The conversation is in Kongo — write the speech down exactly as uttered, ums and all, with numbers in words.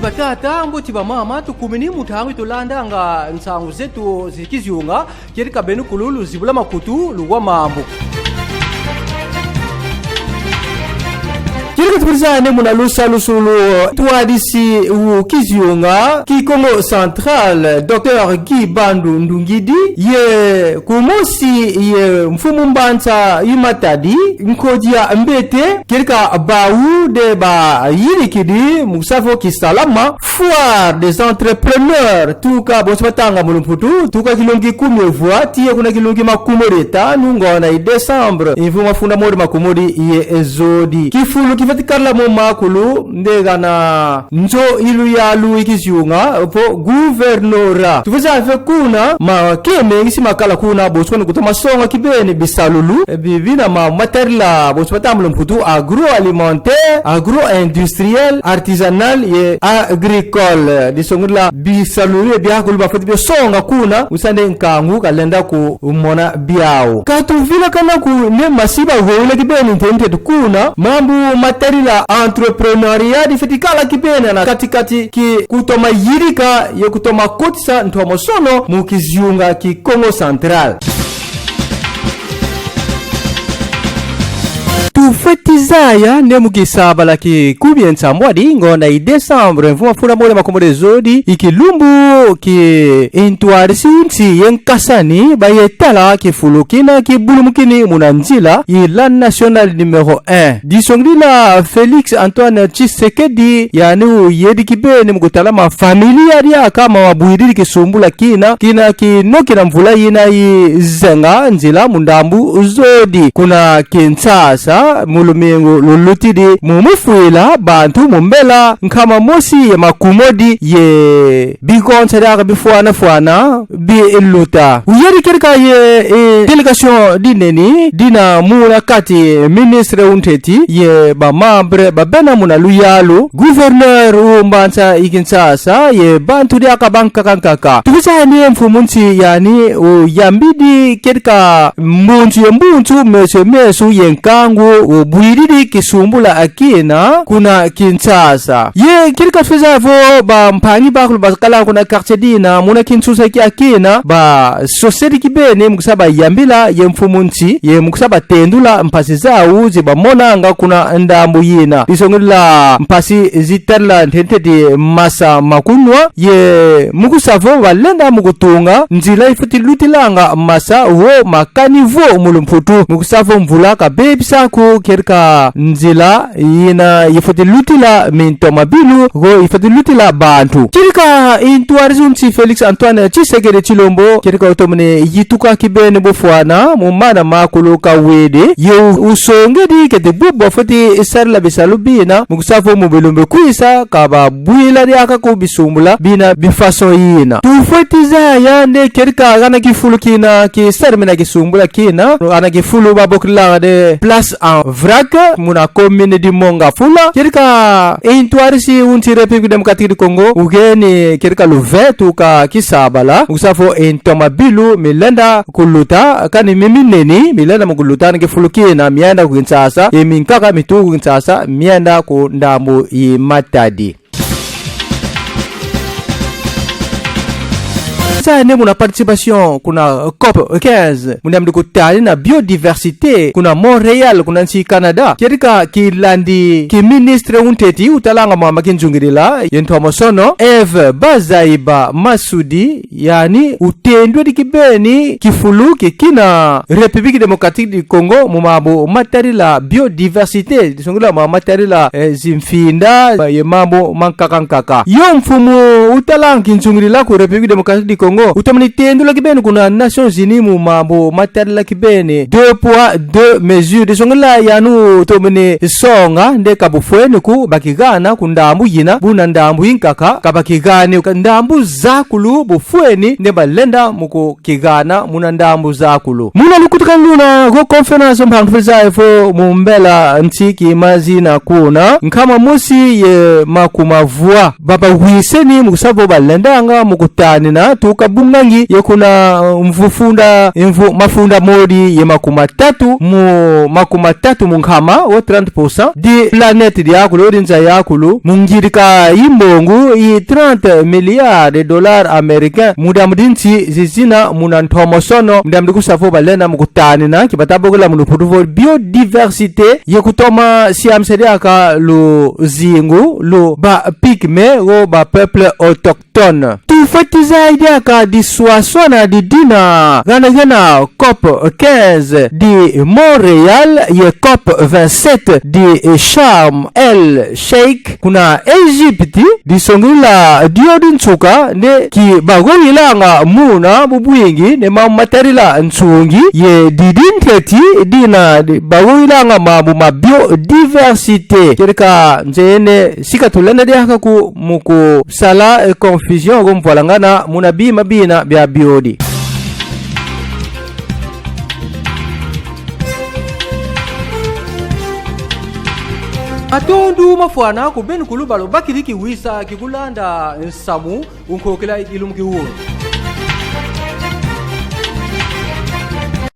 Batata, mbote, bamama, tukumini mu ntangu yi tulandanga nsangu zetu zi kizunga, kedika benu kulu luzibula makutu, luwa mambu. Kedika tufweti zaya nde muna lusalusu lu ntwadisi wu kizunga ki Kongo Central, Docteur Guy Bandu Ndungidi, ye kumosi ye mfumu mbanza yi Matadi, Nkodia Mbete, kedika bawu nde bayidikidi mu kusa vo kisalama Foire des entrepreneurs, tuka bonso batanga mu lumputu, tuka kilumbu ki kumi ye vwa tii kuna kilumbu ki makumodi ye tanu ngonda yi décembre, mvu mafunda modi makumodi ye zodi. Kifulu kifweti kala mo makulu nde gana nzo yi luyalu yi kizunga vo gouvernorat. Tufweti zaya ve kuna makeme ngi si makala kuna, bonso ni kutoma songa kibeni bisalulu, eh, bi-, bina ma-, matadila, bonso batanga mu lumputu agroalimentaire, agro-industriel, artisanal ye agricole. Disongidila bisalulu ye biakulu bafweti bio songa kuna, mu sa nde nkangu kalenda kumona biau. Ka tuvilakana ko nde masiba gowila kibeni ntete kuna, mambu matadila entrepreneuriat difweti kala kibeni na kati-kati ki kutoma yidika ye kutoma kotisa ntomosono mu kizunga ki Kongo Central. Tufweti zaya nde mu kisabala ki kumi ye nsambwadi ngonda yi décembre, mvu mafunda mole makumodi ye zodi, i kilumbu ki ntwadisi wu nsi ye nkasani baye tala kifulu kina kibulumukini muna nzila yi la nationale numéro un. Disongidila Félix Antoine Tshisekedi, yandi uyedi kibeni mu kutala ma famille diaka ma mabwididi kisumbula kina, kina kinokina mvula yina yizenga nzila mu ndambu zodi. Kuna Kinshasa, mu lumingu lulutidi, mu mufwila bantu mu mbela nkama mosi ye makumodi ye bikonsa diaka bifwana fwana biluta. Uyedi kedika ye, eh, délégation dineni, dina muna kati ministre wu ntete ye ba membre ba bena muna luyalu, gouverneur wu mbanza yi Kinshasa ye bantu diaka bankaka nkaka. Tufweti zaya nde mfumu nsi yandi uyambidi kedika mbunzu ye mbunzu, meso ye meso ye nkangu ubwididi kisumbula kina kuna Kinshasa. Ye kedika tufweti zaya vo bampangi bakulu bakala kuna quartier dina muna kinsusa kia kina basosedi kibeni mu kusa bayambila ye mfumu nsi ye mu kusa batendula mpasi zau zi bamonanga kuna ndambu yina. Disongidila mpasi zitadila ntete ntete masa ma kunwa ye mu kusa vo balenda mu kutunga nzila yifweti lutilanga masa wo ma caniveau mu lumputu. Mu kusa vo mvula ka bebisa ko kedika nzila yina yifweti lutila mintomabilu, go yifweti lutila bantu. Kedika ntwadisi wu nsi Félix Antoine Tshisekedi Tshilombo, kedika utomene yituka kibeni bufwana mu mana makulu kawidi, ye u-, usongedi keti bubu bafweti sadila bisalu bina, mu kusa vo mu bilumbu kwisa ka babwila diaka ko bisumbula bina bi façon yina. Tufweti zaya nde kedika gana kifulu kina kisadimina kisumbula kina, gana kifulu babokilanga nde Place en vrac, muna commune di Mont Ngafula. Kedika ntwadisi wu nsi République Démocratique du Congo ugeni kedika luve tuka kisabala, mu kusa vo ntomabilu milenda kuluta, kani mi mineni milenda mu kuluta na kifulu kina, mienda ku Kinshasa, ye minkaka mituka ku Kinshasa mienda ku ndambu yi Matadi. Sa nde muna participation kuna COP quinze, muna mdi kutani na biodiversité kuna Montréal, kuna nsi Canada. Kedika kilandi ki ministre wu ntete utalanga mama kinzungidila ye ntomosono, Eve Bazaiba Masudi, yandi utendwedi kibeni kifulu kikina République Démocratique du Congo mu mambu matadila biodiversité, disongila ma matadila, eh, zimfinda, ba, ye mambu mankaka nkaka. Yo mfumu utalanga kinzungidila ku République Démocratique du Congo utomene tendula kibeni kuna Nations Unies mu mambu matadila kibeni deux poids, deux mesures. Disongila yandi utomene songa nde ka bufweni ko bakigana ku ndambu yina, buna ndambu yinkaka ka bakigani. Ka ndambu zakulu bufweni nde balenda mu kukigana muna ndambu zakulu. Muna lukutakanu luna go conférence mpangi feza efo mu mbela nsi ki mazina kuna, nkama mosi ye makuma vwa babawiseni mu kusa vo balendanga mu kutanina tuka bungangi ye kuna, uh, mvu funda, mvu mafunda modi ye makumatatu mu, makumatatu mu nkama, o trente pour cent di planète diakulu, di nza yakulu, mu ngirika yi mbongo yi trente milliards de dollars américains, mu diambu di nsi zizina muna ntomosono, mu diambu di kusa vo balenda mu kutanina ki bata bokela mu luputu vo biodiversité, ye kutoma siamisa diaka luzingu lu ba pygmées go ba peuples autochtones. Tufweti zaya diaka diswaswana didina gana gana COP quinze di Montréal ye COP vingt-sept di Sharm el Sheikh kuna Égypte, disongila dio di nsuka nde ki bagogilanga muna bubwingi ne mambu matadila nsungi ye didi nteti dina di bagogilanga mambu ma biodiversité. Kedika nzene sika tulenda diaka ku mu kusala, eh, confusion go mvwalangana muna bima bina bia biodi. Matondo mafwana ku beno kulu ba lubakidi kiwisa ki kulanda nsamu unkokela kilumbu ki wunu.